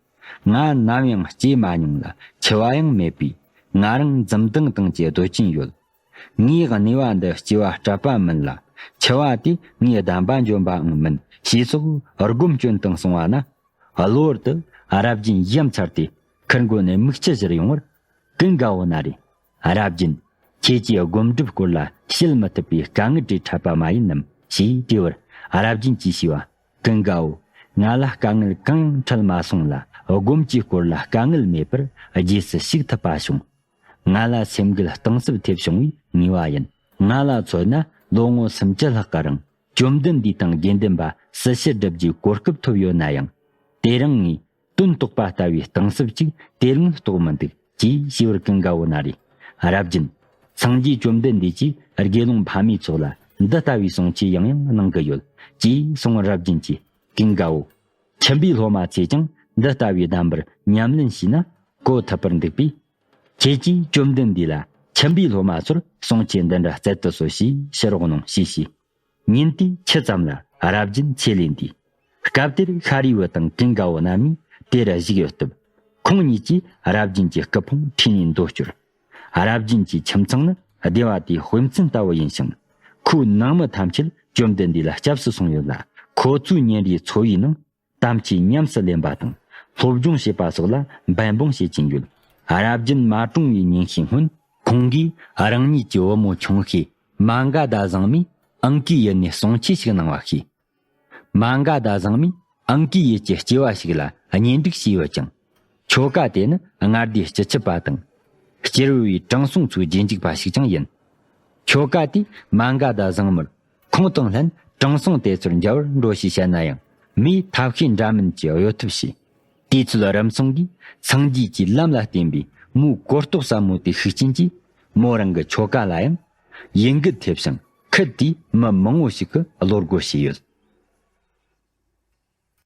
ང་ནམ་ཡང་སྐྱེས་མ་མྱོང་ལ་འཆི་བ་ཡང་མེད་པས། ང་རང་འཛུམ་མདངས་དང་བཅས་སྡོད་ཀྱིན་ཡོད། ངའི་གནས་པ་འདི་སྐྱེ་བ་སྐྲག་པ་མིན་ལ། འཆི་བ་དེ་ངའི་བདེན་པ་འཇོམས་པའང་མིན་ཞེས་སོགས་སྒོམ་སྤྱོད་དང་གསུངས་པ་ན། གློ་བུར་དུ་རབ་རྒྱན་ཡ་མཚར་ཏེ་ཁིར་མགོ་ནས་མིག་ཆུ་བཞུར་ཡོང་བར། ཀུན་དགའ་བོ་ན་རེ། རབ་རྒྱན། ཁྱེད་ཀྱིས་སྒོམ་སྒྲུབ་སྐོར་ལ་བཤད་མི་ཐུབ་པའི་དཀའ་ངལ་འདྲེ་འཕྲད་པ་མ་ཡིན་ནམ་ཞེས་དྲིས་པར། རབ་རྒྱན་གྱིས་ཞུས་པ། ཀུན་དགའ་བོ། ང་ལ་དཀའ་ངལ་གང་འཕྲད་མ་སོང་ལ། སྒོམ་གྱི་སྐོར་ལ་དཀའ་ངལ་མེད་པར་རྗེས་སུ་ཞུགས་ཐུབ་པ་བྱུང་། ང་ལ་སེམས་འགུལ་གཏིང་ཟབ་ཐེབས་བྱུང་བའི་ངེས་པ་ཡིན། ང་ལ་མཚོན་ན་ལོ་ངོ་སུམ་ཅུ་ལྷག་གི་རིང་བཅོམ་ལྡན་འདས་དང་དགེ་འདུན་པ་སྲི་ཞུ་སྒྲུབ་རྒྱུའི་གོ་སྐབས་ཐོབ་ཡོད་ན་ཡང་། དེ་རིང་ངས་དོན་རྟོགས་པ་ལྟ་བུའི་གཏིང་ཟབ་ཅིག་དེ་སྔོན་རྟོགས་མི་འདུག་ཅེས་ཞུས་པར། ཀུན་དགའ་བོ་ན་རེ། རབ་རྒྱན། སངས་རྒྱས་བཅོམ་ལྡན་འདས་ཀྱིས་དགེ་སློང་འཕགས་མའི་ཚོགས་ལ་འདི་ལྟ་བུའི་གསུང་ཆོས་ཡང་ཡང་གནང་གི་ཡོད་ཅེས་གསུངས་པར། རབ་རྒྱན་གྱིས། ཀུན་དགའ་བོ། ཁྱིམ་པའི་སློབ་མ་ཚོས་ཀྱང་འདི་ལྟ་བུའི་གདམས་པར་ཉམས་ལེན་བྱས་ན་གོ་ཐུབ་པར་འདུག་པས། ཁྱེད་ཀྱིས་བཅོམ་ལྡན་འདས་ལ་ཁྱིམ་པའི་སློབ་མ་ཚོར་གསུང་ཆོས་འདི་འདྲ་སྩལ་དུ་གསོལ་ཞེས་ཕྱིར་རོགས་གནང་ཞེས་ཞུས། ཉིན་དེའི་ཆུ་ཙམ་ལ་རབ་རྒྱན་ཚེ་ལས་འདས། སྐབས་དེར་ཤཱ་རིའི་བུ་དང་ཀུན་དགའ་བོ་རྣམ་གཉིས་དེར་བཞུགས་ཡོད་སྟབས། ཁོང་གཉིས་ཀྱིས་རབ་རྒྱན་གྱི་སྐུ་ཕུང་ཁྲིད་ནས་འདོད་གྱུར། རབ་རྒྱན་གྱི་ཁྱིམ་ཚང་ནི་སྡེ་བ་དེའི་དཔེ་མཚོན་ལྟ་བུ་ཡིན་ཞིང་། ཁོའི་ནང་མི་ཐམས་ཅད་བཅོམ་ལྡན་འདས་ལ་སྐྱབས་སུ་སོང་ཡོད་ལ། ཁོ་ཚོའི་ཉིན་རེའི་འཚོ་བའི་ནང་དམ་ཆོས་ཉམས་སུ་ལེན་པ་དང་། སློབ་སྦྱོང་བྱེད་པ་སོགས་ལ་འབད་འབུངས་བྱེད་ཀྱིན་ཡོད། རབ་རྒྱན་མ་གྲོངས་པའི་ཉིན་ཤས་སྔོན། ཁོང་གིས་རང་ཉིད་ཀྱི་བུ་མོ་ཆུང་ཤོས་མ་ག་དྷ་བཟང་མོས་ཨང་ཀིའི་ཡུལ་ནས་གསུང་ཆོས་ཤིག་གནང་བ་ཤེས། མ་ག་དྷ་བཟང་མོས་ཨང་ཀིའི་ཡུལ་གྱི་སྐྱེས་པ་ཞིག་ལ་གཉེན་སྒྲིག་བྱས་ཡོད་ཅིང་། ཆོ་ག་དེ་ནི་མངའ་སྡེའི་སྤྱི་ཁྱབ་པ་དང་། སྐྱེ་བོ་བའི་དྲང་སྲོང་ཚོའི་རྗེས་འཇུག་པ་ཞིག་ཀྱང་ཡིན། ཆོ་ག་དེས་མ་ག་དྷ་བཟང་མོར་ཁོང་དང་ལྷན་དྲང་སྲོང་དེ་ཚོར་མཇལ་བར་འགྲོ་ཞེས་བཤད་ན་ཡང་། མོས་ཐབས་ཤེས་འདྲ་མིན་གྱིས་གཡོལ་ཐབས་བྱས། དུས་ཚོད་རིམ་སོང་གིས་སངས་རྒྱས་ཀྱི་ལམ་ལ་བརྟེན་པའི་མོའི་གོ་རྟོགས་ཟབ་མོ་དེའི་ཤུགས་རྐྱེན་གྱིས། མོ་རང་གི་ཆོ་ག་ལ་ཡང་ཡིད་འགུལ་ཐེབས་ཤིང་། ཁུལ་དེའི་མི་མང་བོ་ཞིག་གིས་བློ་སྒོ་ཕྱེས་ཡོད།